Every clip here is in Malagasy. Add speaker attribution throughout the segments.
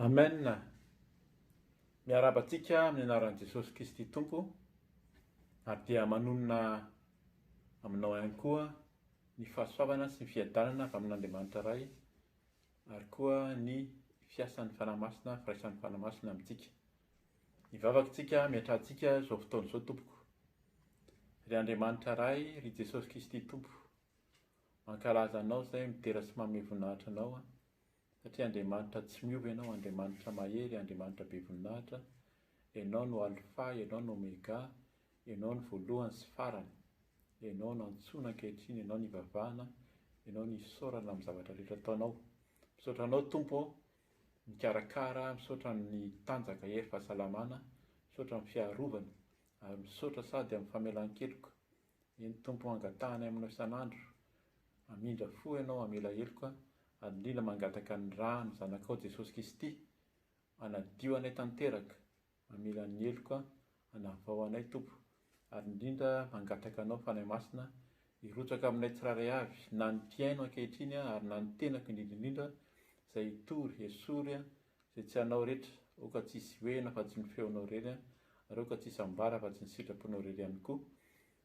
Speaker 1: Amen! Miarahaba antsika amin'ny anaran'i Jesosy Kristy Tompo ary dia manonona aminao ihany koa ny fahasoavana sy ny fiadanana avy amin'Andriamanitra Ray ary koa ny fiasan'ny Fanahy Masina, firaisan'ny Fanahy Masina amintsika. Hivavaka tsika hametrahantsika izao fotoana izao tompoko. Ry Andriamanitra Ray, ry Jesosy Kristy Tompo, mankalaza Anao izay, midera sy manome voninahitra Anao satria Andriamanitra tsy miova Ianao, Andriamanitra mahery, Andriamanitra be voninahitra, Ianao no Alfa, Ianao no Omega, Ianao no voalohany sy farany, Ianao no antsoina ankehitriny, Ianao no ivavahana, Ianao no isaorana amin'ny zavatra rehetra ataonao. Misaotra Anao Tompo ô, mikarakara, misaotra amin'ny tanjaka, hery, fahasalamana, misaotra amin'ny fiarovana, ary misaotra sady amin'ny famelan-keloka. Eny Tompo angatahanay aminao isan'andro, hamindra fo Ianao, hamela heloka, ary indrindra mangataka ny rà ny Zanakao Jesosy Kisty, hanadio anay tanteraka, mamela ny heloka, hanavao anay Tompo, ary indrindra mangataka Anao Fanahy Masina hirotsaka aminay tsirairay avy, na ny mpihaino ankehitriny ary na ny tenako indrindra indrindra, izay hitory, esory izay tsy Anao rehetra, aoka tsy hisy hohena fa tsy ny feonao irery, ary aoka tsy hisy ambara fa tsy ny sitraponao irery ihany koa,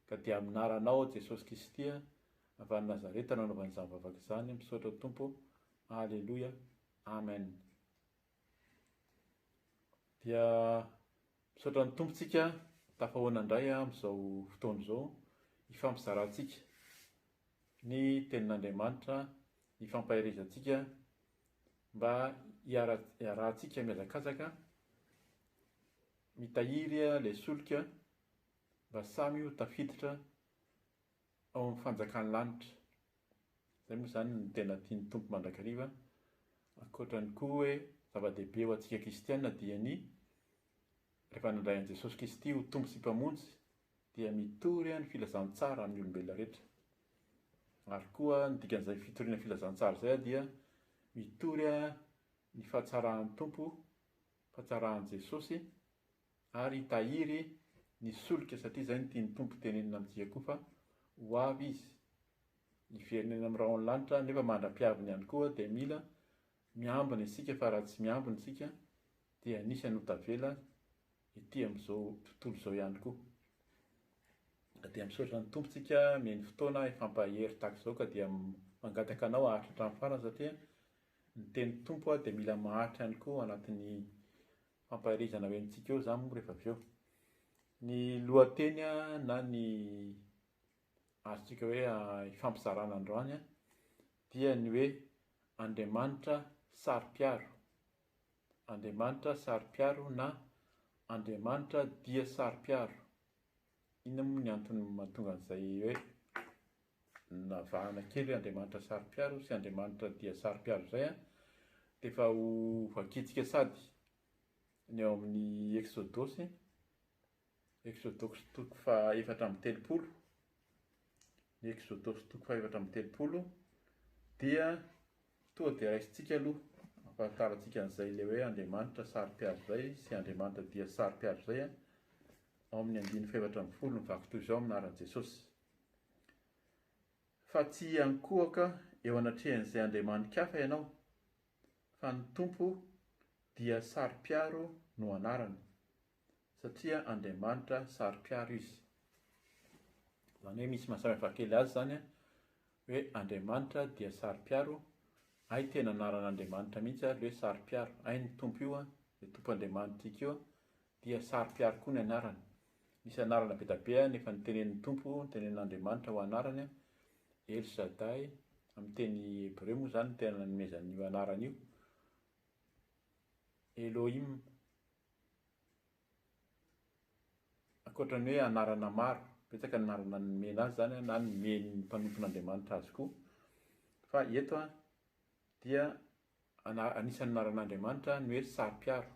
Speaker 1: ka dia aminaranao aho Jesosy Kristy avy any Nazareta no anaovana izany vavaka izany, misaotra Tompo, Aleloia, Amen. Dia misaotra ny Tompo tsika tafahoana indray amin'izao fotoana izao hifampizarantsika ny tenin'Andriamanitra, hifampaherezantsika mba hiarahantsika mihazakazaka mitahiry ilay solika mba samy ho tafiditra ao amin'ny fanjakan'ny lanitra. Izay moa izany no tena tian'ny Tompo mandrakariva. Ankoatra ny koa hoe zava-dehibe ho antsika kristiana dia ny rehefa nandray an'i Jesosy Kristy ho Tompo sy Mpamonjy dia mitory ny filazantsara amin'ny olombelona rehetra. Ary koa ny dikan'izay fitoriana filazantsara izay dia mitory ny fahatsaran'ny Tompo, fahatsaran'i Jesosy ary hitahiry ny solika satria izay no tian'ny Tompo tenenina amintsika koa fa ho avy Izy hiverina eny amin'ny rahon'ny lanitra nefa mandra-piaviny ihany koa dia mila miambina isika fa raha tsy miambina isika dia anisan'ny ho tavela ety amin'izao tontolo izao ihany koa. Ka dia misaotra ny Tompo tsika mihaino fotoana hifampahery tahaka izao ka dia mangataka anao haharitra hatramin'ny farany satria ny tenin'ny Tompo dia mila maharitra ihany koa anatin'ny Fampaherezana ho henontsika eo izany moa rehefa avy eo. Ny lohateny na ny azontsika hoe ifampizarana androany dia ny hoe Andriamanitra saro-piaro. Andriamanitra saro-piaro na Andriamanitra dia saro-piaro. Inona moa ny antony mahatonga an'izay hoe navahana kely hoe Andriamanitra saro-piaro sy Andriamanitra dia saro-piaro izay an, dia efa ho vakintsika sady ny ao amin'ny Eksodosy, Eksodosy toko faha 34, ny Eksodosy toko faha 34 dia tonga dia raisintsika aloha ampahafantarantsika an'izay ilay hoe Andriamanitra saro-piaro izay sy Andriamanitra dia saro-piaro izay an, ao amin'ny andininy faha 14 mivaky toy izao amin'ny anaran'i Jesosy. Fa tsy hiankohoka eo anatrehan'izay andriamani-kafa ianao, fa ny Tompo dia saro-piaro no anarany, satria Andriamanitra saro-piaro Izy. Izany hoe misy mahasamihafa kely azy izany hoe Andriamanitra dia saro-piaro, hay tena anaran'Andriamanitra mihitsy ary hoe saro-piaro, hay ny Tompo io, ilay Tompo Andriamanitrika io dia saro-piaro koa ny anarany. Misy anarana be dia be nefa notenenin'ny Tompo, notenenin'Andriamanitra ho anarany, El Shaddai, amin'ny teny hebreo moa izany no tena nanomezany io anarana io, Elohim. Ankoatra ny hoe anarana maro, betsaka ny anarana nomena azy izany na nomen'ny mpanompon'Andriamanitra azy koa. Fa eto dia anisan'ny anaran'Andriamanitra ny hoe saro-piaro.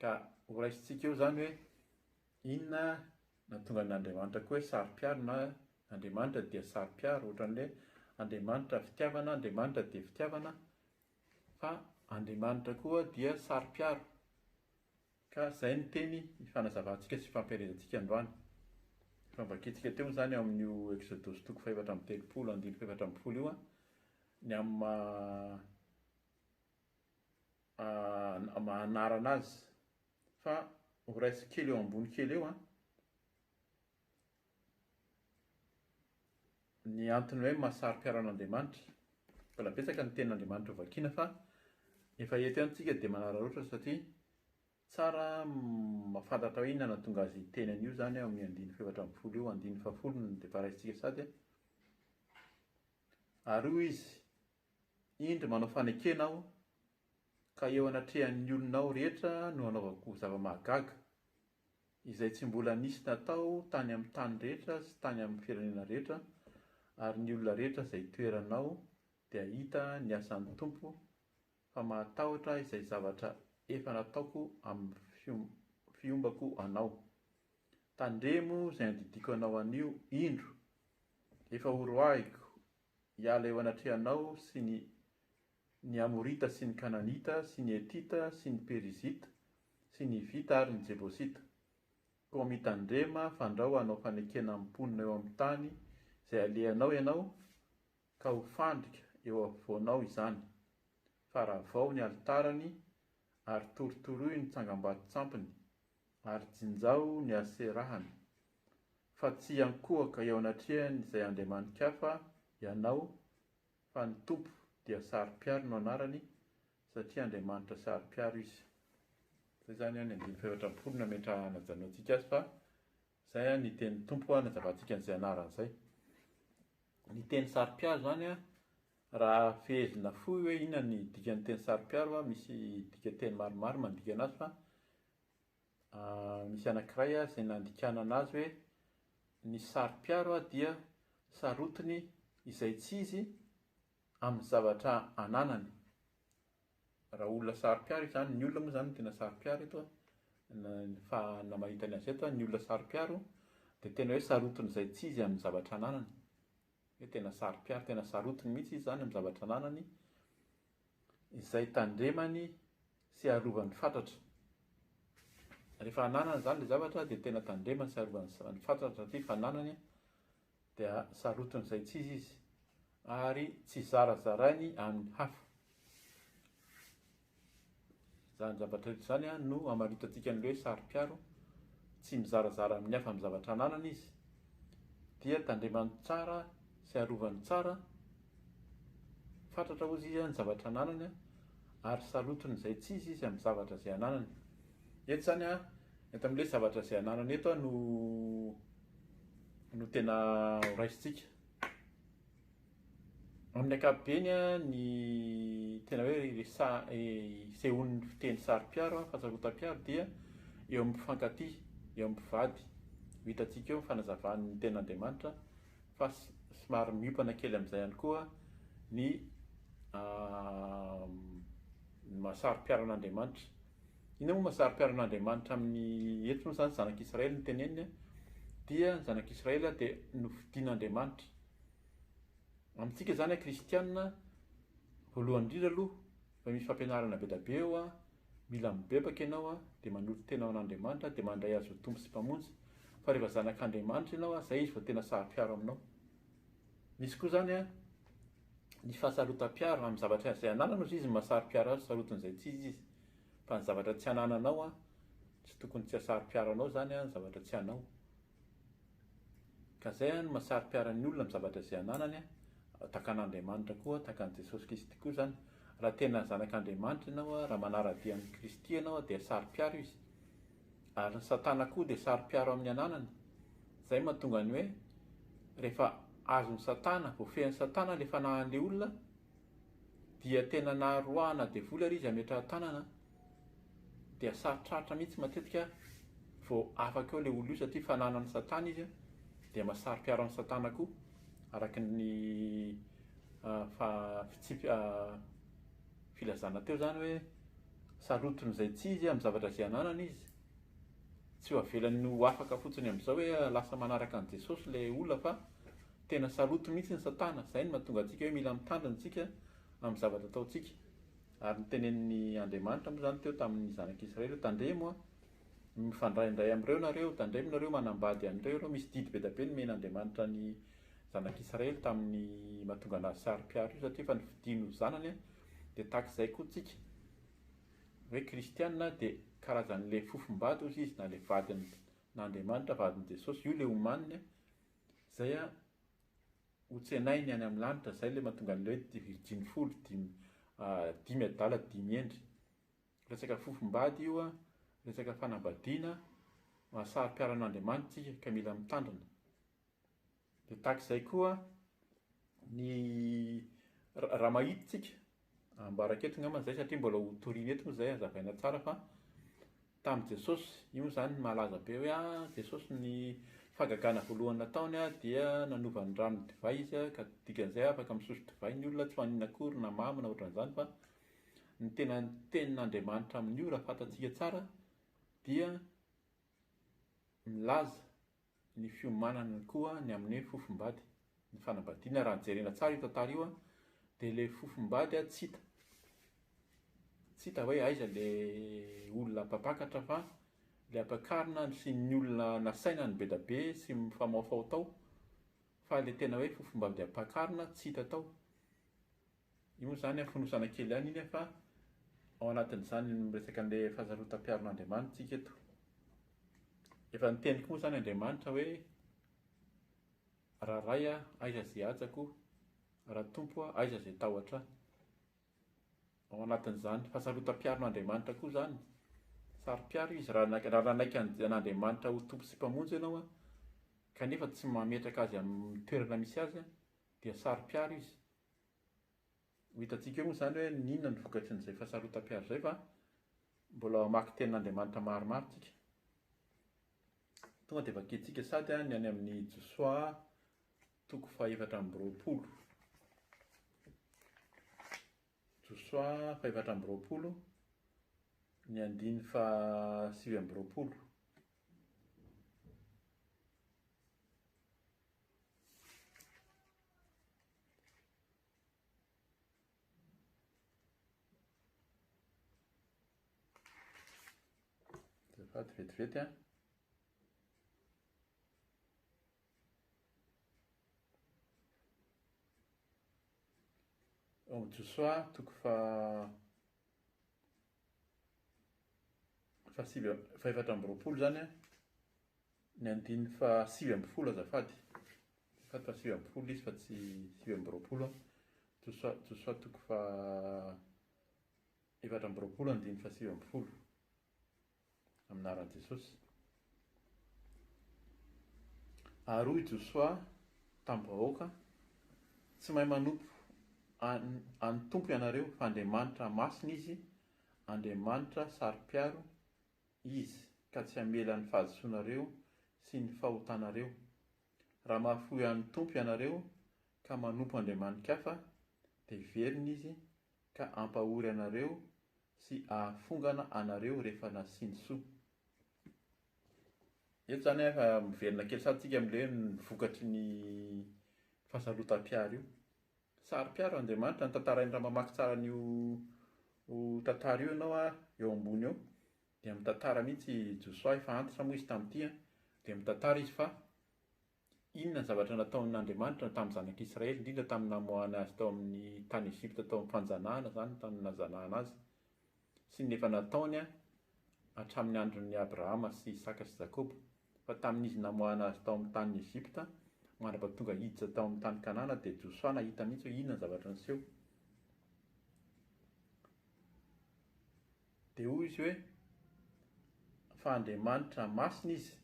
Speaker 1: Ka ho raisintsika eo izany hoe inona nahatonga an'Andriamanitra koa hoe saro-piaro na Andriamanitra dia saro-piaro, ohatran'ny hoe Andriamanitra fitiavana, Andriamanitra dia fitiavana, fa Andriamanitra koa dia saro-piaro. Ka izay ny teny ifanazavantsika sy ifampielezantsika androany. Efa novakintsika teo moa izany ao amin'io Eksodosy toko fahefatra amby 30 andininy fahefatra ambin'ny folo io ny amin'ny maha. Maha anarana azy fa ho raisiko kely eo ambony kely eo an. Ny antony hoe mahasaro-piaro an'Andriamanitra. Mbola betsaka ny tenin'Andriamanitra ho vakiana fa efa eto ihany tsika dia manararaotra satria tsara mahafantatra hoe inona nahatonga azy hiteny an'io izany ao amin'ny andininy faha-14 io, andininy fahafolo no dia efa raisintsika sady. Ary hoy izy, Indro manao fanekena aho, ka eo anatrehan'ny olonao rehetra no hanaovako zava-mahagaga, izay tsy mbola nisy natao tany amin'ny tany rehetra sy tany amin'ny firenena rehetra, ary ny olona rehetra izay itoeranao dia hahita ny asan'ny Tompo, fa mahatahotra izay zavatra efa nataoko amin'ny fiombako anao. Tandremo izay andidiako anao anio, indro, efa horoahiko hiala eo anatrehanao sy ny ny Amorita sy ny Kananita sy ny Hetita sy ny Perizita sy ny Hivita ary ny Jebosita. Koa mitandrema fandrao hanao fanekena amin'ny mponina eo amin'ny tany izay alehanao ianao, ka ho fandrika eo afovoanao izany, fa ravao ny alitarany ary torotoroy ny tsangambato-tsampiny ary jinjao ny aserahany. Fa tsy hiankohoka eo anatrehany izay andriamani-kafa ianao, fa ny Tompo dia saro-piaro no anarany, satria Andriamanitra saro-piaro Izy. Izay izany ny andininy faha-44 nametrahana hanajanonantsika azy fa izay ny tenin'ny Tompo hanazavantsika an'izay anarany izay. Ny teny saro-piaro izany raha fehezina fohy hoe inona ny dikan'ny teny saro-piaro, misy dikanteny maromaro mandika anazy fa Misy anankiray izay nandikanana azy hoe ny saro-piaro dia sarotiny izay tsy izy amin'ny zavatra ananany. Raha olona saro-piaro izany, ny olona moa izany no tena saro-piaro eto, fa na mahita ny azy eto, ny olona saro-piaro dia tena hoe sarotiny izay tsy izy amin'ny zavatra ananany. Hoe tena saro-piaro, tena sarotiny mihitsy izy izany amin'ny zavatra ananany. izay tandremany sy arovany fatratra. Rehefa ananany izany ilay zavatra dia tena tandremany sy arovany fatratra satria fananany dia sarotiny izay tsy izy izy ary tsy zarazarainy amin'ny hafa. Izany zavatra rehetra izany no amaritantsika an'ilay hoe saro-piaro, tsy mizarazara amin'ny hafa amin'ny zavatra ananany izy, dia tandremany tsara sy arovany tsara, fatratra hozy izy ny zavatra ananany ary sarotiny izay tsy izy izy amin'ny zavatra izay ananany. Eto izany eto amin'ilay zavatra izay ananany eto no no tena horaisintsika. Amin'ny ankapobeny, ny tena hoe isehoan'ny fiteny saro-piaro, fahasarotam-piaro dia eo amin'ny mpifankatia, eo amin'ny mpivady. Ho hitantsika eo ny fanazavan'ny tenin'Andriamanitra fa somary miompana kely amin'izay ihany koa ny ny maha saro-piaro an'Andriamanitra. Inona moa maha saro-piaro an'Andriamanitra amin'ny eto moa izany zanak'Israely no teneniny dia ny zanak'Israely dia nofidin'Andriamanitra. Amintsika izany kristiana, voalohany indrindra aloha, efa misy fampianarana be dia be eo an, mila mibebaka ianao an, dia manolo-tena ho an'Andriamanitra, dia mandray Azy ho Tompo sy Mpamonjy, fa rehefa zanak'Andriamanitra ianao an, izay Izy vao tena saro-piaro aminao. Misy koa izany an, ny fahasarotam-piaro amin'ny zavatra izay ananana ozy izy no mahasaro-piaro azy, sarotin'izay tsy izy izy, fa ny zavatra tsy anananao an, tsy tokony tsy hahasaro-piaro anao izany an, ny zavatra tsy anao. Ka zay no mahasaro-piaro ny olona amin'ny zavatra izay ananany, tahaka an'Andriamanitra koa, tahaka an'i Jesosy Kristy koa izany. Raha tena zanak'Andriamanitra ianao, raha manara-dia an'i Kristy ianao dia saro-piaro izy. Ary ny satana koa dia saro-piaro amin'ny ananany. Izay mahatonga ny hoe rehefa azon'i satana, voafehin'i satana ilay fanahin'ilay olona, dia tena na roahana devoly ary izy hametrahan-tanana dia sarotrarotra mihitsy matetika vao afaka eo ilay olona io satria fananan'i satana izy dia mahasaro-piaro an'i satana koa araka ny fa fitsipy filazana teo izany hoe sarotin'izay tsy izy amin'ny zavatra izay ananany izy tsy ho avelany ho afaka fotsiny amin'izao hoe lasa manaraka an'i Jesosy ilay olona fa Tena sarotiny mihitsy ny satana, zay no mahatonga antsika hoe mila mitandrina tsika amin'ny zavatra ataontsika. Ary notenenin'ny Andriamanitra moa zany teo tamin'ny zanak'Israely hoe tandremo an, mifandraindray amin'ireo nareo, tandremo nareo manambady an'ireo ireo, misy didy be dia be nomen'Andriamanitra ny zanak'Israely tamin'ny mahatonga anazy saro-piaro io satria efa nofidiny ho zanany an, dia tahaka izay koa tsika. Hoe kristiana dia karazan'ilay fofombady hozy izy na ilay vadin'Andriamanitra, vadin'i Jesosy, io ilay omaniny izay ho tsenainy any amin'ny lanitra, izay ilay mahatonga an'ilay hoe virjiny folo, dimy, dimy adala, dimy hendry. Resaka fofombady io, resaka fanambadiana, mahasaro-piaro an'Andriamanitra isika ka mila mitandrina. Dia tahaka izay koa ny raha mahita isika, ambarako eto angamba izay satria mbola ho toriana eto moa izay hazavaina tsara fa tamin'i Jesosy, io moa izany malaza be hoe ah Jesosy ny fahagagana voalohany nataony dia nanova ny rano ho divay izy ka dikan'izay afaka misotro divay ny olona tsy maninona akory na mamo na ohatran'izany fa ny tena tenin'Andriamanitra amin'io raha fantatsika tsara dia milaza ny fiomanany koa ny amin'ny hoe fofombady, ny fanambadiana, raha jerena tsara io tantara io dia ilay fofombady tsy hita, tsy hita hoe aiza ilay olona mpampakatra fa ilay ampakarina sy ny olona nasaina ny be da be sy mifamaofao tao fa ilay tena hoe fofombady ampakarina tsy hita tao. Io moa izany fonosana kely ihany iny fa ao anatin'izany miresaka an'ilay fahasarotam-piaron'Andriamanitra tsika eto. Efa niteny koa moa izany Andriamanitra hoe raha Ray aho, aiza izay hajako, raha Tompo aho, aiza izay tahotra ahy. Ao anatin'izany fahasarotam-piaron'Andriamanitra koa izany. Saro-piaro izy raha nanaiky an'Andriamanitra ho Tompo sy Mpamonjy ianao kanefa tsy mametraka azy amin'ny toerana misy azy dia saro-piaro izy. Ho hitantsika eo moa izany hoe n'inona ny vokatrin'izay fahasarotam-piaro izay fa mbola hamaky tenin'Andriamanitra maromaro tsika. Tonga dia vakintsika sady ny any amin'ny Josoa toko faha-24. Josoa faha-24 ny andiny faha-29. Azafady vetivety an. Ao amin'ny Josoa toko faha fahasivy fahefatra amby roapolo izany an. Ny andininy faha-19 azafady. Azafady fa 19 izy fa tsy 29 an. Josoa, Josoa toko faha 24 andininy faha 19. Amin'ny anaran'i Jesosy. Ary hoy Josoa tamin'ny vahoaka, Tsy mahay manompo an'ny Tompo ianareo, fa Andriamanitra masina Izy, Andriamanitra saro-piaro, Izy, ka tsy hamela ny fahadisoanareo sy ny fahotanareo. Raha mahafoy an'ny Tompo ianareo ka manompo andriamani-kafa, dia hiverina Izy ka hampahory anareo sy hahafongana anareo rehefa nasiany soa. Eto izany efa miverina kely sady tsika amin'ilay hoe ny vokatry ny fahasarotam-piaro io. Saro-piaro Andriamanitra, ny tantarainy raha mamaky tsara an'io tantara io ianao eo ambony eo dia mitantara mihitsy i Josoa, efa antitra moa izy tamin'ity dia mitantara izy fa inona ny zavatra nataon'Andriamanitra tamin'ny zanak'Israely, indrindra tamin'ny namoahana azy tao amin'ny tany Egypta tao amin'ny fanjanahana izany, tamin'ny nazanahana azy, sy ny efa nataony hatramin'ny andron'i Abrahama sy Isaka sy Jakoba, fa tamin'izy namoahana azy tao amin'ny tanin'i Egypta, mandra-pahatonga hiditra tao amin'ny tany Kanana, dia Josoa nahita mihitsy hoe inona ny zavatra niseho. Dia hoy izy hoe, Fa Andriamanitra masina Izy.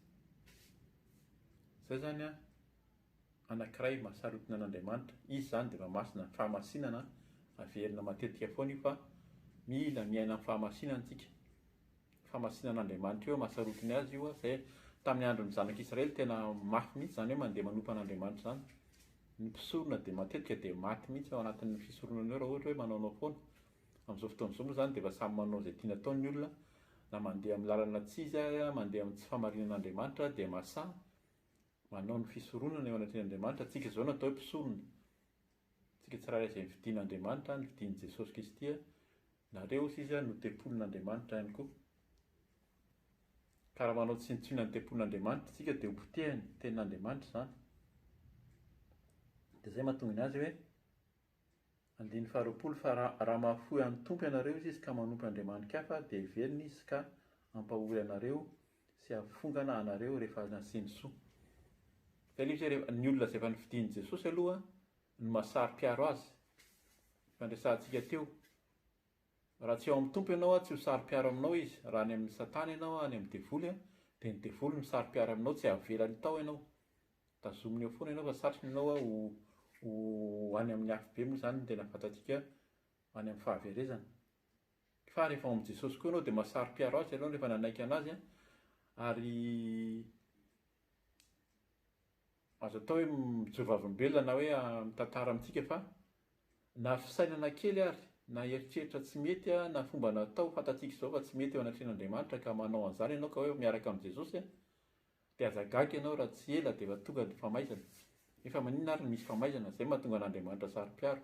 Speaker 1: Izay izany an, anankiray mahasarotina an'Andriamanitra. Izy izany dia efa masina. Ny fahamasinana averina matetika foana io fa mila miaina amin'ny fahamasinana isika. Fahamasinan'Andriamanitra io mahasarotiny azy io, izay tamin'ny andron'ny zanak'Israely tena mafy mihitsy izany hoe mandeha manompo an'Andriamanitra izany. Ny mpisorona dia matetika dia maty mihitsy ao anatin'ny fisoronana eo raha ohatra hoe manaonao foana. Amin'izao fotoana izao moa izany dia efa samy manao izay tiany atao ny olona, na mandeha amin'ny lalana tsy izy ary, mandeha amin'ny tsy fahamarinan'Andriamanitra dia mahasahy manao ny fisoronana eo anatrehan'Andriamanitra. Tsika izao no atao hoe mpisorona. Tsika tsirairay izay nifidian'Andriamanitra, nifidian'i Jesosy Kristy, nareo hozy izy no tempolin'Andriamanitra ihany koa. Ka raha manao tsinontsinona ny tempolin'Andriamanitra isika dia ho potehiny, tenin'Andriamanitra izany. Dia izay mahatonga ny azy hoe. Andininy faharoapolo, Fa raha mahafoy an'ny Tompo ianareo, hoy izy, ka manompo andriamani-kafa, dia heverina izy ka hampahory anareo sy hahafongana anareo rehefa nasiany soa. Izay ilay izy hoe rehefa, ny olona izay efa nofidin'i Jesosy aloha no mahasaro-piaro azy. Efa niresahantsika teo. Raha tsy ao amin'ny Tompo ianao, tsy ho saro-piaro aminao izy. Raha any amin'i Satana ianao, any amin'ny devoly, dia ny devoly no saro-piaro aminao, tsy havelany tao ianao. Tazominy eo foana ianao fa satriny ianao ho ho any amin'ny afobe moa izany no tena fantatsika any amin'ny fahaverezana. Fa rehefa ao amin'i Jesosy koa ianao dia mahasaro-piaro azy ianao rehefa nanaiky an'azy ary azo atao hoe mijoro vavolombelona na hoe mitantara amintsika fa na fisainana kely ary na eritreritra tsy mety na fomba natao fantatsika izao fa tsy mety eo anatrehan'Andriamanitra ka manao an'izany ianao ka hoe miaraka amin'i Jesosy Dia aza gaga ianao raha tsy ela dia efa tonga ny famaizana. Nefa maninona ary no misy famaizana? Izay mahatonga an'Andriamanitra saro-piaro.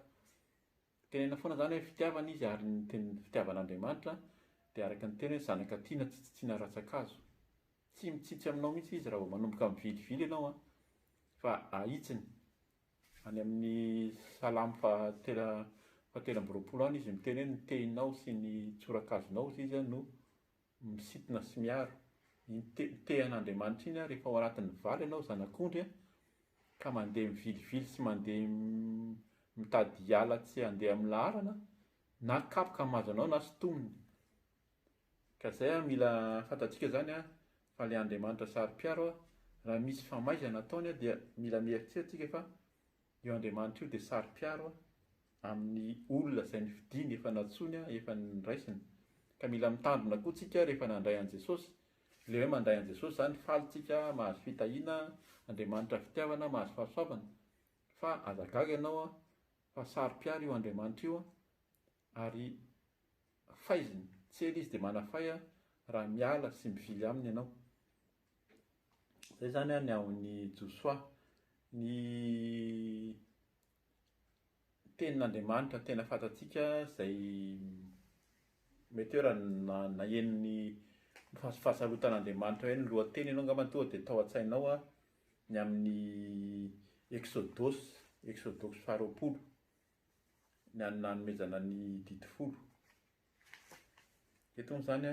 Speaker 1: Tenenina foana izany hoe fitiavana izy ary ny teny fitiavan'Andriamanitra dia araka ny teny hoe zanaka tiana tsy tsitsiana rantsan-kazo. Tsy mitsitsy aminao mihitsy izy raha vao manomboka mivilivily ianao an, fa ahitsiny. Any amin'ny salamo faha-23 any izy miteny hoe ny tehinao sy ny tsorakazonao hozy izy no misintona sy miaro. Iny tehan'Andriamanitra iny rehefa ao anatin'ny vala ianao zanak'ondry ka mandeha mivilivily sy mandeha mitady hiala tsy handeha amin'ny laharana na kapoka mahazo anao na sintominy. Ka zay mila fantatsika zany fa le Andriamanitra saro-piaro raha misy famaizana ataony dia mila mieritreritra tsika fa Io Andriamanitra io dia saro-piaro amin'ny olona izay nofidiny, efa nantsoiny, efa noraisiny. Ka mila mitandrina koa tsika rehefa nandray an'i Jesosy. Ilay hoe mandray an'i Jesosy izany, faly tsika, mahazo fitahiana, Andriamanitra fitiavana, mahazo fahasoavana. Fa aza gaga ianao fa saro-piaro io Andriamanitra io ary faiziny. Tsy ela izy dia manafay raha miala sy mivily aminy ianao. Zay zany ny ao ny Josoa. Ny tenin'Andriamanitra tena fantatsika izay mety hoe raha naheno ny fahasarotan'Andriamanitra hoe ny lohateny ianao angamba tonga dia tao an-tsainao ny amin'ny Eksodosy, Eksodosy faharoapolo, ny an'ny nanomezana ny didy folo. Eto moa izany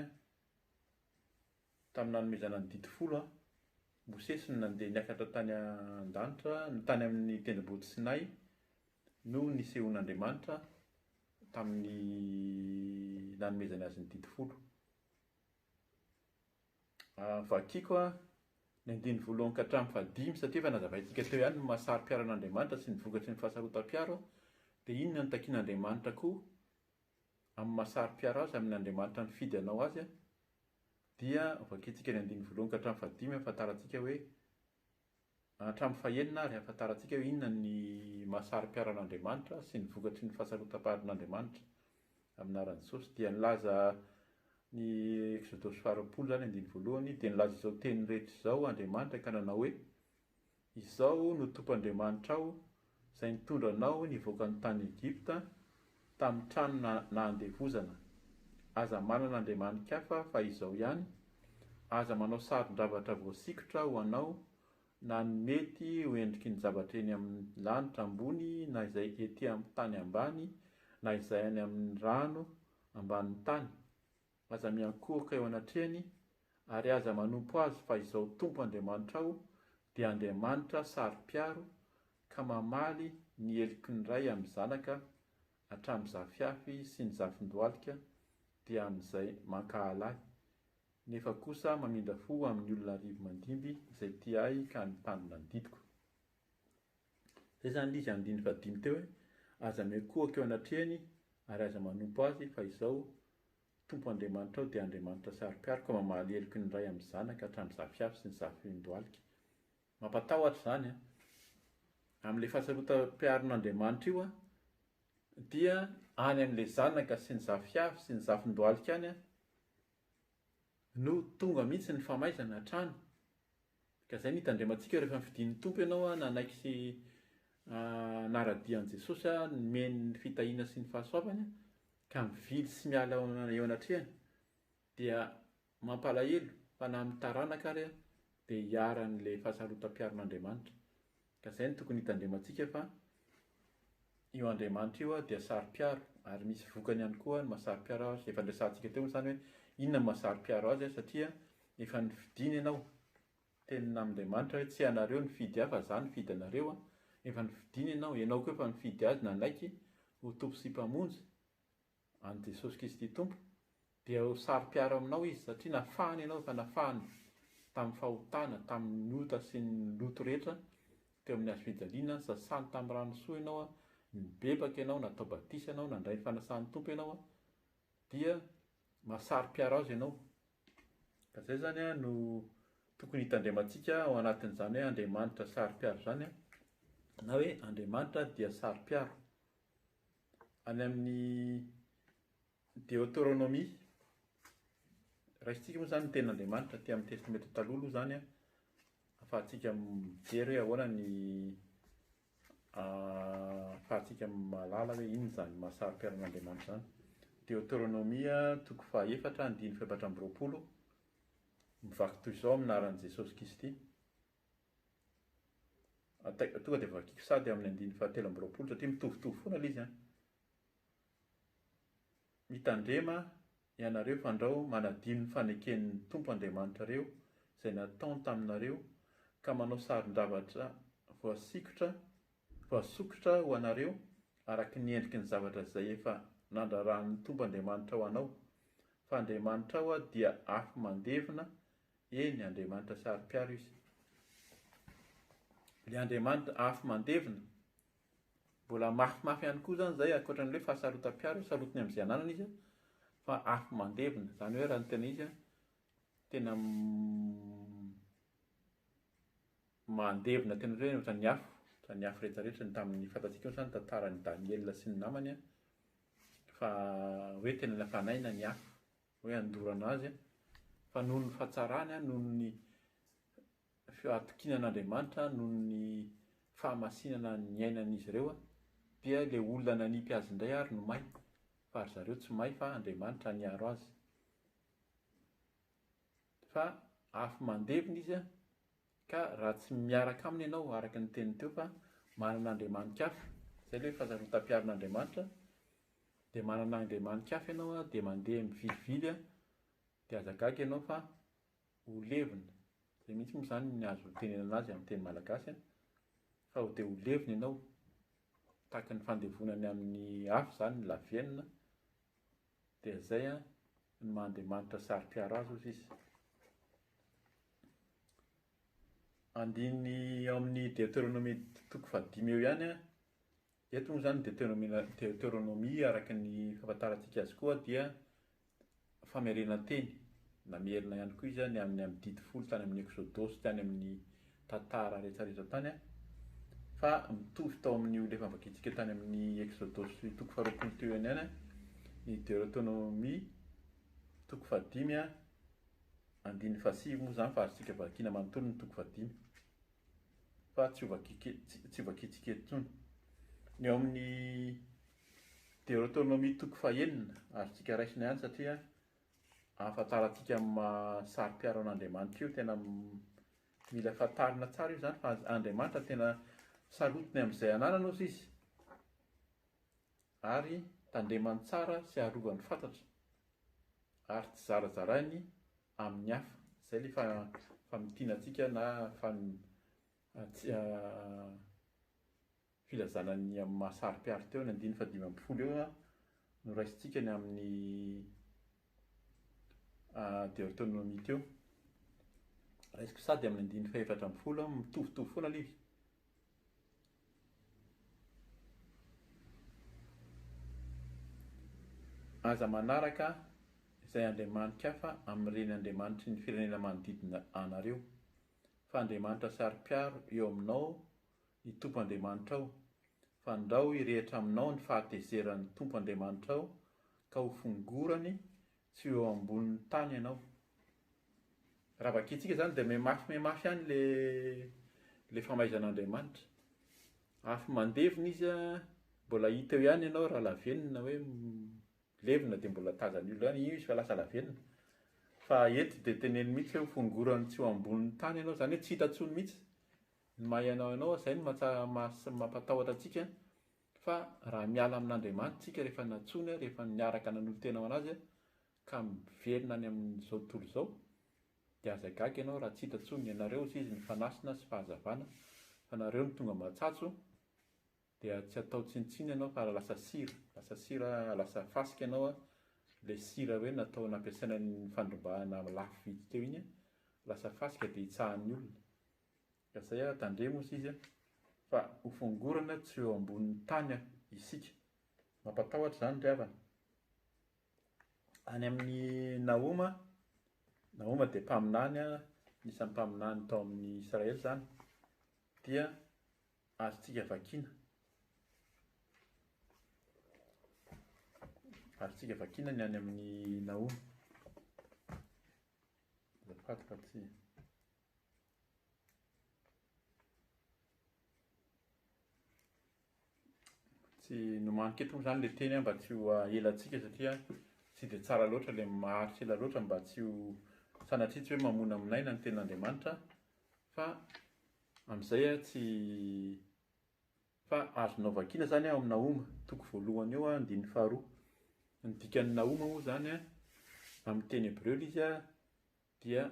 Speaker 1: Tamin'ny nanomezana ny Didy Folo, Mosesy no nandeha niakatra tany an-danitra, tany amin'ny tendrombohitra Sinay, no nisehoan'Andriamanitra tamin'ny nanomezany azy ny Didy Folo. Vakiko ny andininy voalohany ka hatramin'ny fahadimy, satria efa nazavaintsika teo ihany ny maha saro-piaro an'Andriamanitra sy ny vokatry ny fahasarotam-piaro, dia inona no takian'Andriamanitra koa amin'ny maha saro-piaro azy, amin'ny Andriamanitra nifidy anao azy, dia vakintsika ny andininy voalohany ka hatramin'ny fahadimy hahafantarantsika hoe, hatramin'ny fahenina ary hahafantarantsika hoe inona ny maha saro-piaro an'Andriamanitra sy ny vokatry ny fahasarotam-parin'Andriamanitra amin'ny anaran'i Jesosy. Dia nilaza ny Eksodosy faharoapolo izany andininy voalohany, dia nilaza izao teny rehetra izao Andriamanitra ka nanao hoe, Izaho no Tompo Andriamanitrao, izay nitondra anao nivoaka ny tany Egypta, tamin'ny trano nahandevozana. Aza manana andriamani-kafa fa Izaho ihany, aza manao sarin-javatra voasikotra ho anao, na ny mety ho endriky ny zavatra eny amin'ny lanitra ambony na izay ety amin'ny tany ambany na izay any amin'ny rano ambanin'ny tany. Aza miankohoka eo anatrehany ary aza manompo azy fa Izaho Tompo Andriamanitrao dia Andriamanitra saro-piaro ka mamaly ny heloky ny ray amin'ny zanaka hatramin'ny zafiafy sy ny zafindohalika dia amin'izay mankahala ahy, nefa kosa mamindra fo amin'ny olona arivo mandimby izay tia ahy ka mitandrina ny didiko. Izay izany ilay izy andininy fahadimy teo hoe, Aza miankohoka eo anatrehany ary aza manompo azy fa Izaho Tompo Andriamanitrao dia Andriamanitra saro-piaro ka mamaly heloky ny ray amin'ny zanaka hatramin'ny zafiafy sy ny zafindohalika. Mampatahotra izany an! Amin'ilay fahasarotam-piaron'Andriamanitra io an, dia any amin'ilay zanaka sy ny zafiafy sy ny zafindohalika any an, no tonga mihitsy ny famaizana hatrany. Ka izay no hitandremantsika rehefa nifidin'ny Tompo ianao nanaiky sy hanara-dia an'i Jesosy, nomeny ny fitahiana sy ny fahasoavany, ka mivily sy miala eo anatrehany, dia mampalahelo fa na amin'ny taranaka ary dia iharan'ilay fahasarotam-piaron'Andriamanitra. Ka izay no tokony hitandremantsika fa. Io Andriamanitra io dia saro-piaro ary misy vokany ihany koa ny maha saro-piaro azy. Efa niresahantsika teo moa izany hoe inona no maha saro-piaro azy satria efa nifidiny ianao. Tenin'Andriamanitra hoe tsy ianareo nifidy ahy fa izaho nifidy anareo. Efa nifidiny ianao, ianao koa efa nifidy azy nanaiky ho Tompo sy Mpamonjy an'i Jesosy Kristy Tompo. Dia ho saro-piaro aminao izy satria nafahany ianao, efa nafahany tamin'ny fahotana, tamin'ny ota sy ny loto rehetra teo amin'ny hazo fijaliana, sasany tamin'ny rano soa ianao, nibebaka ianao, natao batisa ianao, nandray ny fanasan'ny Tompo ianao, dia mahasaro-piaro azy ianao. Ka izay izany no tokony hitandremantsika ao anatin'izany hoe Andriamanitra saro-piaro izany, na hoe Andriamanitra dia saro-piaro. Any amin'ny Deoteronomia. Raisintsika moa izany ny tenin'Andriamanitra aty amin'ny Testamenta Taloha aloha izany an, ahafahantsika mijery hoe ahoana ny ahafahantsika mahalala hoe inona izany maha saro-piaro an'Andriamanitra izany. Deoteronomia toko fahaefatra andininy fahefatra amby 20, mivaky toy izao amin'ny anaran'i Jesosy Kristy. Tonga dia vakiko sady amin'ny andininy fahatelo amby 20 satria mitovitovy foana ilay izy an. Mitandrema ianareo fandrao manadino ny faneken'ny Tompo Andriamanitrareo izay nataony taminareo ka manao sarin-javatra voasikotra voasokitra ho anareo araka ny endriky ny zavatra izay efa nandraran'ny Tompo Andriamanitrao anao. Fa Andriamanitrao dia afo mandevona, eny, Andriamanitra saro-piaro Izy. Ilay Andriamanitra afo mandevona Mbola mafimafy ihany koa izany izay ankoatra ny hoe fahasarotam-piaro, sarotiny amin'izay ananany izy fa afo mandevona, izany hoe raha ny tena izy tena mandevona tena hoe ohatran'ny afo, ohatran'ny afo rehetra rehetra ny tamin'ny fantatsika moa izany tantaran'i Daniela sy ny namany fa hoe tena nafanaina ny afo, hoe handorana azy fa noho ny fahatsarany, noho ny fahatokiana an'Andriamanitra noho ny fahamasinana niainan'izy ireo dia ilay olona nanipy azy indray ary no may fa ry zareo tsy may fa Andriamanitra niaro azy fa afo mandevona izy ka raha tsy miaraka aminy ianao araka ny teniny teo fa manana Andriamani-kafa izay ilay hoe fahasarotam-piaron'Andriamanitra dia manana Andriamani-kafa ianao dia mandeha mivilivily dia aza gaga ianao fa ho levona, izay mihitsy moa izany ny azo itenenana azy amin'ny teny malagasy an, fa ho dia ho levona ianao, tahaka ny fandevonany amin'ny afo izany ny lavenona, dia izay an ny maha Andriamanitra saro-piaro azy hozy izy. Andininy ao amin'ny Deoteronomia toko fahadimy eo ihany an, Eto moa izany Deoteronomia araka ny fahafantarantsika azy koa dia famerenan-teny, namerina ihany koa izy ny amin'ny amin'ny didy folo tany amin'ny Eksodosy tany amin'ny tantara rehetra rehetra tany fa mitovy tao amin'io ilay famakiantsika tany amin'ny Eksodosy toko faharoapolo teo ihany ihany ny Deoteronomia toko fahadimy andininy fahasivy moa izany fa azontsika vakiana manontolo ny toko fahadimy. fa tsy ho tsy vakintsika eto intsony. Ny ao amin'ny Deoteronomia toko fahenina, azontsika raisina ihany satria ahafantarantsika ny maha saro-piaro an'Andriamanitra io, tena mila fantarina tsara io izany fa Andriamanitra tena sarotiny amin'izay ananany ozy izy ary tandremany tsara sy arovany fatratra ary tsy zarazarainy amin'ny hafa. Izay ilay famintinantsika na filazana ny amin'ny maha saro-piaro teo, ny andininy fahadimy ambin'ny folo eo no raisintsika ny amin'ny Deoteronomia teo. Raisiko sady amin'ny andininy fahefatra ambin'ny folo, mitovitovy foana ilay izy. Aza manaraka izay andriamani-kafa amin'ireny andriamanitry ny firenena manodidina anareo, fa Andriamanitra saro-piaro eo aminao ny Tompo Andriamanitrao, fandrao hirehitra aminao ny fahatezeran'ny Tompo Andriamanitrao ka ho fongorany tsy ho eo ambonin'ny tany ianao. Raha vakintsika izany dia mihamafy mihamafy ihany le le famaizan'Andriamanitra. Afo mandevona izy a, mbola hita eo ihany ianao raha lavenona hoe levona dia mbola tazan'ny olona ihany, io izy fa lasa lavenona. Fa eto dia teneniny mihitsy hoe fongorany tsy ho ambonin'ny tany ianao, izany hoe tsy hita intsony mihitsy ny maha ianao anao, izay no mampatahotra antsika. Fa raha miala amin'Andriamanitra isika rehefa nantsoiny, rehefa niaraka nanolo-tena ho an'Azy ka miverina any amin'izao tontolo izao, dia aza gaga ianao raha tsy hita intsony ianareo hozy izy ny fanasina sy fahazavana fa nareo no tonga matsatso dia tsy atao tsinontsinona ianao fa lasa sira, lasa sira, lasa fasika ianao ilay sira hoe natao nampiasaina ny fandrombahana lafo vidy teo iny lasa fasika dia hitsahan'ny olona. Ka zay ah, tandremo hozy izy fa ho fongorana tsy ho eo ambonin'ny tany isika. Mampatahotra izany ry havana. Any amin'i Nahoma, Nahoma dia mpaminany, anisan'ny mpaminany tao amin'ny Israely izany, dia azontsika vakiana. Azontsika vakiana ny any amin'i Nahoma. Azafady fa tsy. Tsy nomaniko eto moa izany ilay teny mba tsy ho ela antsika satria tsy dia tsara loatra ilay maharitra ela loatra mba tsy ho sanatria tsy hoe mamonamonaina ny tenin'Andriamanitra fa amin'izay tsy fa azonao vakiana izany ao amin'ny Nahoma toko voalohany eo andininy faharoa. Ny dikan'ny Nahoma moa izany amin'ny teny hebreo ilay izy dia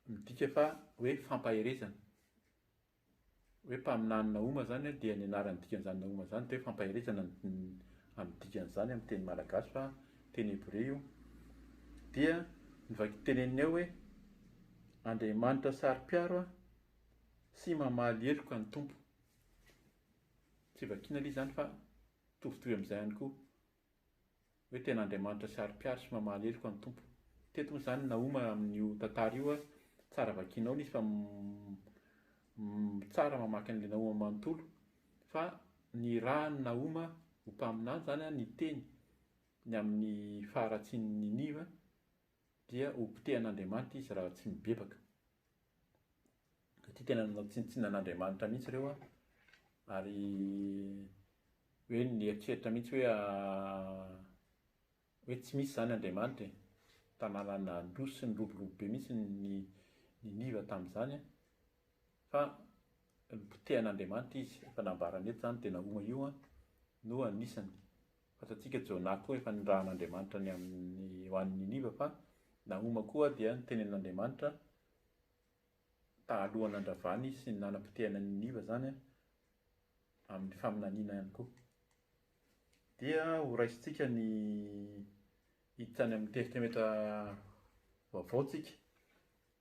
Speaker 1: midika fa hoe fampaherezana. Hoe mpaminany Nahoma izany dia ny anaran'ny dikan'izany Nahoma izany dia hoe fampaherezana amin'ny dikan'izany amin'ny teny malagasy fa teny hebreo io. Dia ny vaky teneniny ao hoe Andriamanitra saro-piaro sy mamaly heloka ny Tompo. Tsy vakiana aloha izany fa mitovitovy amin'izay ihany koa. Hoe tena Andriamanitra saro-piaro sy mamaly heloka ny Tompo. Teto moa izany Nahoma amin'io tantara io, tsara vakianao ilay izy fa tsara mamaky an'ilay Nahoma manontolo fa nirahan'i Nahoma ho mpaminany izany niteny ny amin'ny faharatsian'i Niniva dia ho potehan'Andriamanitra izy raha tsy mibebaka. Satria tena nanao tsinontsinona an'Andriamanitra mihitsy ireo an, ary hoe nieritreritra mihitsy hoe hoe tsy misy izany Andriamanitra e. Tanàna nandroso sy niroborobo be mihitsy ny Niniva tamin'izany an, fa nopotehan'Andriamanitra izy. Efa nambarany eto izany dia Nahoma io an no anisany. Fantatsika Jonah koa efa nirahan'Andriamanitra ny amin'ny ho an'i Niniva fa Nahoma koa dia nitenenin'Andriamanitra talohan'ny nandravany sy ny nanapotehana an'i Niniva izany amin'ny faminaniana ihany koa. Dia ho raisintsika ny hiditra any amin'ny Testamenta vaovao tsika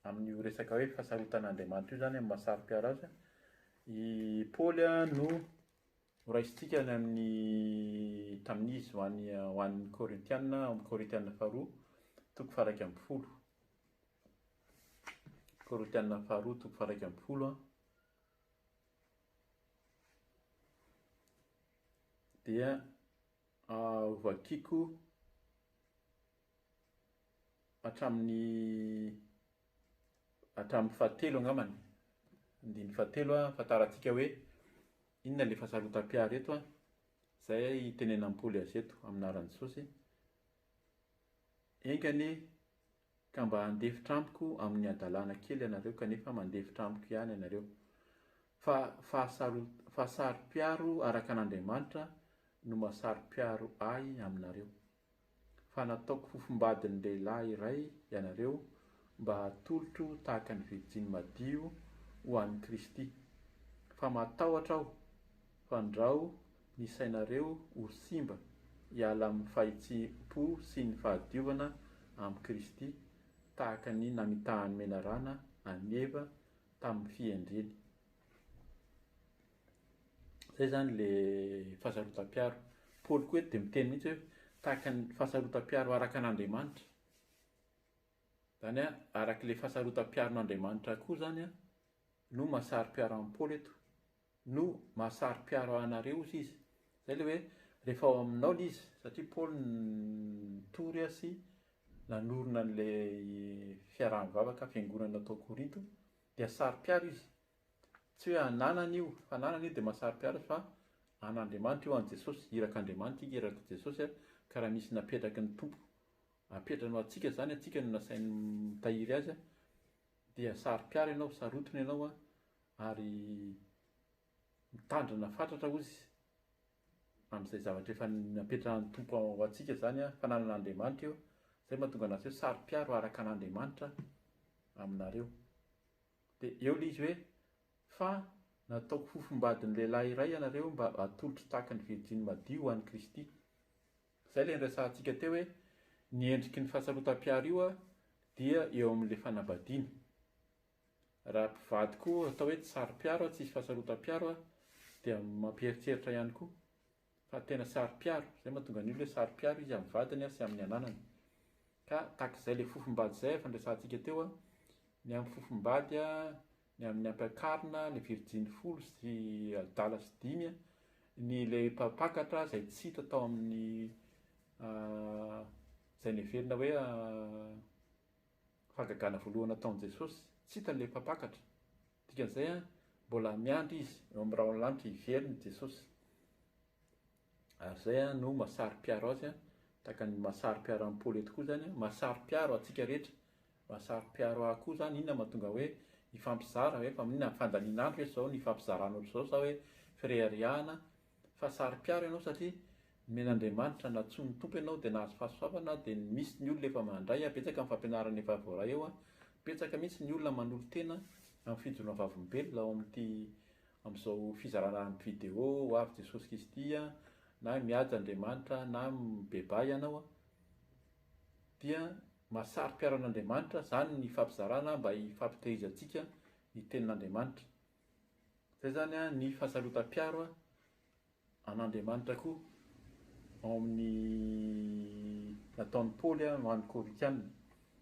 Speaker 1: amin'io resaka hoe fahasarotan'Andriamanitra io izany amin'ny maha saro-piaro azy. I Paoly no ho raisintsika any amin'ny tamin'izy ho any ho an'ny Korintiana ao amin'ny Korintiana faharoa toko faha 11. Korintiana faharoa toko faha 11 dia hovakiko hatramin'ny hatramin'ny fahatelo angambany, andininy fahatelo ahafantarantsika hoe inona ilay fahasarotam-piaro eto, izay itenenan'i Paoly azy eto amin'ny anaran'i Jesosy. Enga anie ka mba handefitra amiko amin'ny hadalana kely ianareo kanefa mandefitra amiko ihany ianareo. Fa fahasaro-piaro araka an'Andriamanitra no mahasaro-piaro ahy aminareo. Fa nataoko fofombadin'ny lehilahy iray ianareo mba hatolotro tahaka ny virjiny madio ho an'i Kristy. Fa matahotra aho, fandrao ny sainareo ho simba hiala amin'ny fahitsim-po sy ny fahadiovana amin'i Kristy, tahaka ny namitahan'ny menarana an'i Eva tamin'ny fihendreny. Zay zany le fahasarotam-piaro. Paoly koa eto dia miteny mihitsy hoe tahaka ny fahasarotam-piaro araka an'Andriamanitra. Zany hoe araka ilay fahasarotam-piaron'Andriamanitra koa zany no mahasaro-piaro an'i Paoly eto. No mahasaro-piaro anareo hozy izy. Zay le hoe rehefa ao aminao le izy, satria Paoly nitory sy nanorina an'ilay fiaraha-mivavaka fiangonana tao Korinto dia saro-piaro izy. Tsy hoe ananany io, fananany io dia mahasaro-piaro azy fa an'Andriamanitra io, an'i Jesosy, irak'Andriamanitra io, irak'i Jesosy a, ka raha misy napetraky ny Tompo apetrany ho antsika izany, antsika no nasainy mitahiry azy a, dia saro-piaro ianao, sarotiny ianao a, ary mitandrina fatratra hozy. amin'izay zavatra efa napetrahan'ny Tompo ho antsika izany, fananan'Andriamanitra io. Izay mahatonga anazy hoe saro-piaro araka an'Andriamanitra aminareo. Dia eo ilay izy hoe, Fa nataoko fofombadin'ny lehilahy iray ianareo mba hatolotro tahaka ny virjiny madio ho an'i Kristy. Izay ilay niresahantsika teo hoe ny endriky ny fahasarotam-piaro io dia eo amin'ilay fanambadiana. Raha mpivady koa atao hoe tsy saro-piaro, tsisy fahasarotam-piaro dia mampieritreritra ihany koa. Fa tena saro-piaro, izay mahatonga ny olona hoe saro-piaro izy amin'ny vadiny sy amin'ny ananany. Ka tahaka izay ilay fofom-bady izay efa niresahantsika teo, ny amin'ny fofom-bady, ny amin'ny ampiakarina, ilay virjiny folo sy adala sy dimy, ny ilay mpampakatra izay tsy hita tao amin'ny izay neverina hoe Fahagagana voalohany nataon'i Jesosy, tsy hitany ilay mpampakatra. Dikan'izay, mbola miandry izy eo amin'ny rahon'ny lanitra hiverina i Jesosy. Ary izay no mahasaro-piaro azy, tahaka ny mahasaro-piaro an'i Paoly eto koa izany, mahasaro-piaro antsika rehetra, mahasaro-piaro ahy koa izany, inona mahatonga hoe hifampizara ve, fa inona fandanian'andro ve izao ny hifampizarana ohatr'izao sa hoe fireharehana Fa saro-piaro ianao satria nomen'Andriamanitra, nantsoin'ny Tompo ianao dia nahazo fahasoavana dia misy ny olona efa mandray, betsaka ny fampianarana efa voaray eo, betsaka mihitsy ny olona manolo-tena amin'ny fijoroana vavolombelona ao amin'ity amin'izao fizarana amin'ny video ho avy Jesosy Kristy na mihaja Andriamanitra na mibebaha ianao dia mahasaro-piaro an'Andriamanitra, izany ny fampizarana mba hifampitehirizantsika ny tenin'Andriamanitra. Zay zany an ny fahasarotam-piaro an'Andriamanitra koa ao amin'ny nataon'i Paoly ho an'ny Korintiana.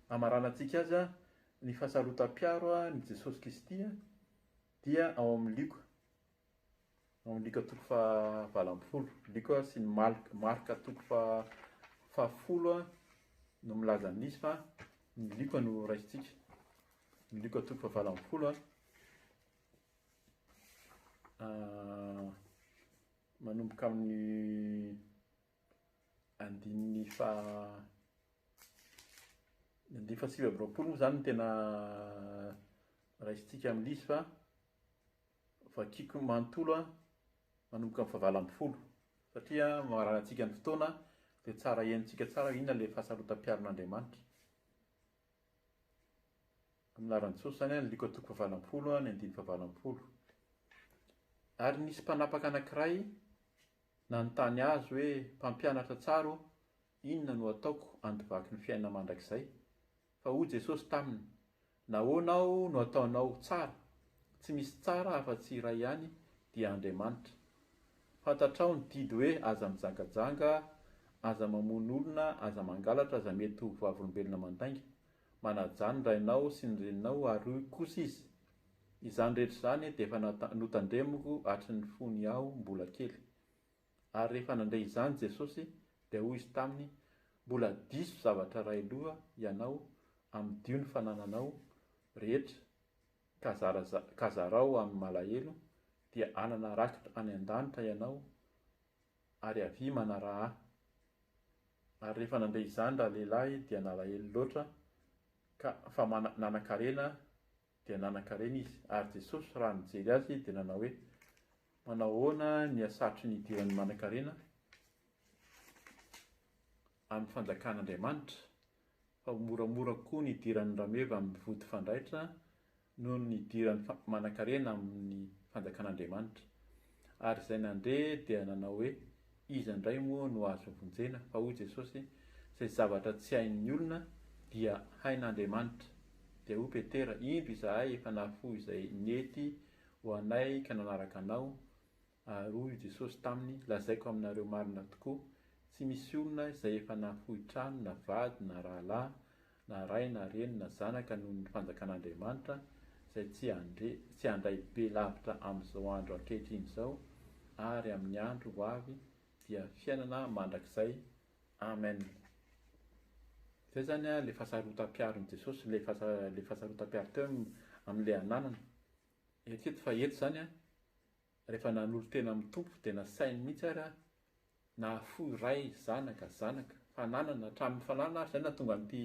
Speaker 1: Hamaranantsika azy ny fahasarotam-piaro an'i Jesosy Kristy dia ao amin'ny Lioka, ao amin'ny Lioka toko faha 18. Lioka sy ny Marka toko faha fahafolo no milaza an'izy fa ny Lioka no raisintsika. Ny Lioka toko faha 18 manomboka amin'ny andininy faha ny andininy faha 29 moa izany no tena raisintsika amin'ilay izy fa vakiko manontolo manomboka amin'ny faha 18 satria mamaranantsika ny fotoana dia tsara henontsika tsara inona ilay fahasarotam-piaron'Andriamanitra. Amin'ny anaran'i Jesosy izany an, Lioka toko fahavalo ambin'ny folo, ny andininy fahavalo ambin'ny folo. Ary nisy mpanapaka anankiray nanontany azy hoe, Mpampianatra tsara ô, inona no ataoko handovaky ny fiainana mandrakizay? Fa hoy Jesosy taminy, Nahoana aho no ataonao tsara? Tsy misy tsara afa-tsy iray ihany, dia Andriamanitra. Fantatrao ny didy hoe aza mijangajanga, aza mamono olona, aza mangalatra, aza mety ho vavolombelona mandainga. Manajà ny rainao sy ny reninao ary hoy kosa izy, Izany rehetra izany dia efa notandremiko hatry ny fony aho mbola kely. Ary rehefa nandre izany Jesosy dia hoy Izy taminy, Mbola diso zavatra iray loha ianao, amidio ny fanananao rehetra ka ka zarao amin'ny malahelo, dia hanana rakitra any an-danitra ianao, ary avia manaraha Ahy. Ary rehefa nandre izany ralehilahy dia nalahelo loatra ka fa nanan-karena dia nanan-karena izy. Ary Jesosy raha nijery azy dia nanao hoe, Manao ahoana ny hasarotry ny hidiran'ny manan-karena amin'ny fanjakan'Andriamanitra? Fa ho moramora kokoa ny hidiran'ny rameva amin'ny vody fandraitra noho ny hidiran'ny manan-karena amin'ny fanjakan'Andriamanitra. Ary izay nandre dia nanao hoe, Iza indray moa no azo vonjena? Fa hoy Jesosy, Izay zavatra tsy hain'ny olona dia hain'Andriamanitra. Dia hoy Petera, Indro izahay efa nahafoy izay nety ho anay ka nanaraka Anao. Ary hoy Jesosy taminy, Lazaiko aminareo marina tokoa, tsy misy olona izay efa nahafoy trano na vady na rahalahy na ray na reny na zanaka noho ny fanjakan'Andriamanitra, izay tsy handre, tsy handray be lavitra amin'izao andro ankehitriny izao ary amin'ny andro ho avy, dia fiainana mandrakizay. Amen. Zay zany a, le fahasarotam-piaron'i Jesosy, le fahasa, le fahasarotam-piaro teo amin'le ananana. Eritrereto fa eto zany a, rehefa nanolo-tena amin'ny Tompo dia nasainy mihitsy ary nahafoy ray, zanaka, zanaka, fananana, hatramin'ny fananana ary izay no nahatonga an'ity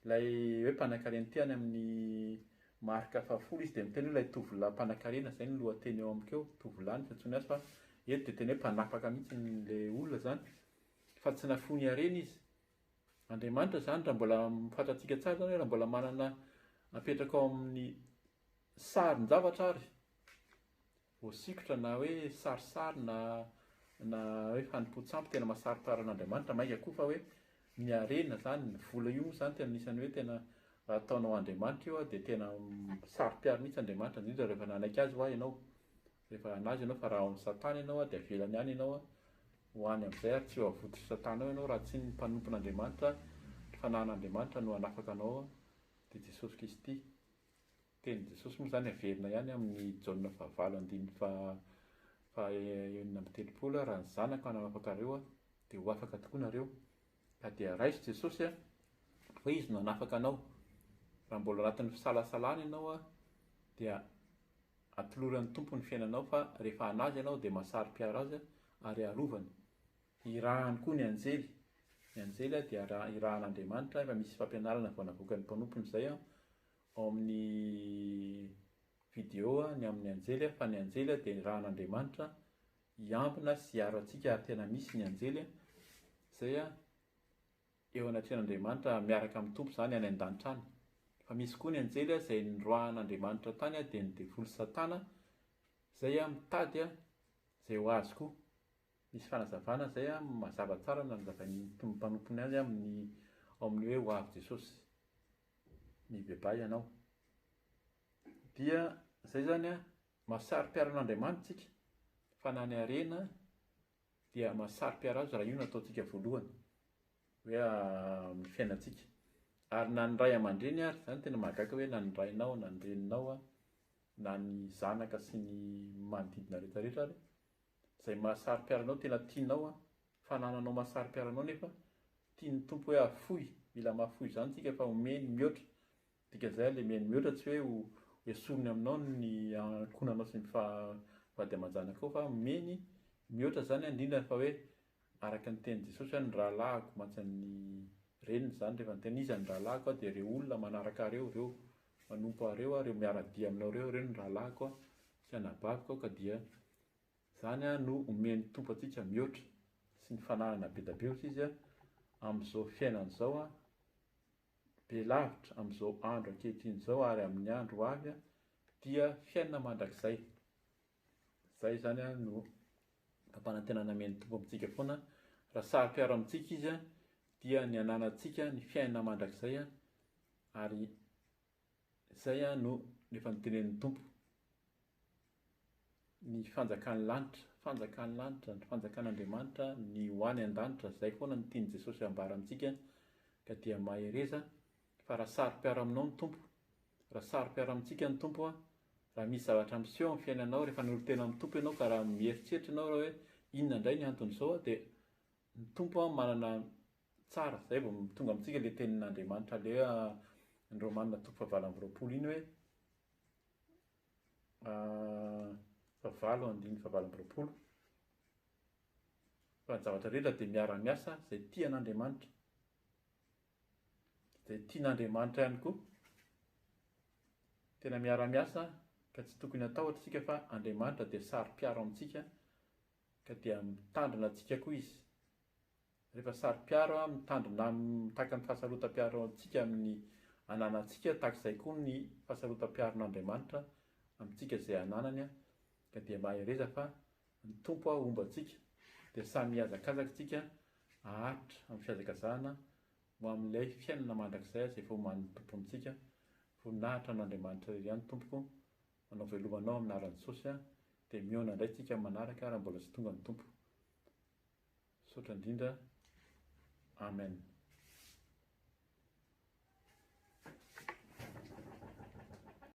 Speaker 1: ilay hoe mpanankarena ity any amin'ny Marka fahafolo izy dia miteny hoe ilay tovolahy mpanankarena, izay no lohateny eo amiko eo, tovolahy no fiantsoany azy fa Eto dia tena hoe mpanapaka mihitsy ilay olona izany, fa tsy nafoiny harena izy. Andriamanitra izany raha mbola fantatsika tsara izany hoe raha mbola manana apetraka ao amin'ny sarin-javatra ary voasikotra na hoe sarisary na na hoe fanompoan-tsampy tena mahasaro-piaro an'Andriamanitra mainka koa fa hoe ny harena izany, ny vola io moa izany tena anisan'ny hoe tena raha ataonao Andriamanitra io dia tena saro-piaro mihitsy Andriamanitra indrindra rehefa nanaiky azy hoa ianao, rehefa an'azy ianao fa raha ao amin'i Satana ianao dia avelany any ianao ho any amin'izay ary tsy ho avotr'i Satana ao ianao raha tsy ny mpanompon'Andriamanitra, ny fanahin'Andriamanitra no hanafaka anao dia Jesosy Kristy. Tenin'i Jesosy moa izany averina ihany amin'ny Jaona fahavalo andininy faha faha-36, Raha ny Zanako hanafaka anareo dia ho afaka tokoa nareo. Ka dia raiso Jesosy fa Izy no hanafaka anao. Raha mbola anatin'ny fisalasalana ianao dia atoloran'ny Tompo ny fiainanao fa rehefa an'Azy ianao dia mahasaro-piaro Azy ary arovany. Irahany koa ny anjely. Ny anjely dia irahan'Andriamanitra, efa misy fampianarana vao navoakan'ny mpanompony izay ao amin'ny video ny amin'ny anjely fa ny anjely dia irahan'Andriamanitra hiambina sy hiaro antsika ary tena misy ny anjely izay eo anatrehan'Andriamanitra miaraka amin'ny Tompo izany any an-danitra any. Fa misy koa ny anjely izay niroahan'Andriamanitra tany dia ny devoly satana izay mitady izay ho azy koa. Misy fanazavana izay mazava tsara nanazavain'ny mpanompony azy amin'ny ao amin'ny hoe ho avy Jesosy. Mibebaha ianao. Dia izay izany an, mahasaro-piaro an'Andriamanitra isika, fa na ny harena dia mahasaro-piaro azy raha io no ataontsika voalohany, hoe amin'ny fiainantsika. Ary na ny ray aman-dreny ary, izany tena mahagaga hoe na ny rainao na ny reninao na ny zanaka sy ny manodidina rehetra rehetra ary, izay mahasaro-piaro anao tena tianao an, fanananao mahasaro-piaro anao nefa tian'ny Tompo hoe afoy, mila mahafoy izany tsika fa omeny mihoatra, dikan'izay le omeny mihoatra tsy hoe ho esoriny aminao ny ankohonanao sy ny vady aman-janakao fa omeny mihoatra izany an, indrindra fa hoe araka ny tenin'i Jesosy hoe ny rahalahiko mantsy ny reniny izany rehefa niteny iza ny rahalahiko dia ireo olona manaraka ahy ireo, ireo manompo ahy ireo, ireo miara-dia aminao ireo, ireo ny rahalahiko sy anabaviko ka dia Izany no omen'ny Tompo antsika mihoatra sy ny fananana be da be hozy izy amin'izao fiainana izao be lavitra amin'izao andro ankehitriny izao ary amin'ny andro ho avy dia fiainana mandrakizay. Izay izany no fampanantenana amen'ny Tompo amintsika foana. Raha saro-piaro amintsika izy dia ny ananantsika ny fiainana mandrakizay ary izay no efa notenenin'ny Tompo. Ny fanjakan'ny lanitra, fanjakan'ny lanitra, ny fanjakan'Andriamanitra, ny ho any an-danitra, izay foana no tian'i Jesosy hambara amintsika, ka dia mahereza fa raha saro-piaro aminao ny Tompo, raha saro-piaro amintsika ny Tompo, raha misy zavatra miseho amin'ny fiainanao rehefa nanolo-tena amin'ny Tompo ianao ka raha mieritreritra ianao raha hoe inona indray ny anton'izao dia ny Tompo manana tsara, izay vao tonga amintsika ilay tenin'Andriamanitra ilay hoe ny Romana toko fahavalo amby 20 iny hoe Fahavalo andininy fahavalo amby 20. Fa ny zavatra rehetra dia miara-miasa izay tia an'Andriamanitra. Izay tian'Andriamanitra ihany koa. Tena miara-miasa ka tsy tokony hatahotra isika fa Andriamanitra dia saro-piaro amintsika ka dia mitandrina antsika koa izy. Rehefa saro-piaro mitandrina mitaky ny fahasarotam-piaro antsika amin'ny ananantsika, tahaka izay koa ny fahasarotam-piaron'Andriamanitra amintsika izay ananany, ka dia mahereza fa ny Tompo homba antsika, dia samy hihazakazaka isika haharitra amin'ny fihazakazahana ho amin'ilay fiainana mandrakizay izay efa omanin'ny Tompo amintsika. Voninahitra an'Andriamanitra irery ihany Tompoko, manao veloma anao amin'ny anaran'i Jesosy, dia mihaona indray isika amin'ny manaraka raha mbola tsy tonga ny Tompo. Misaotra indrindra. Amen.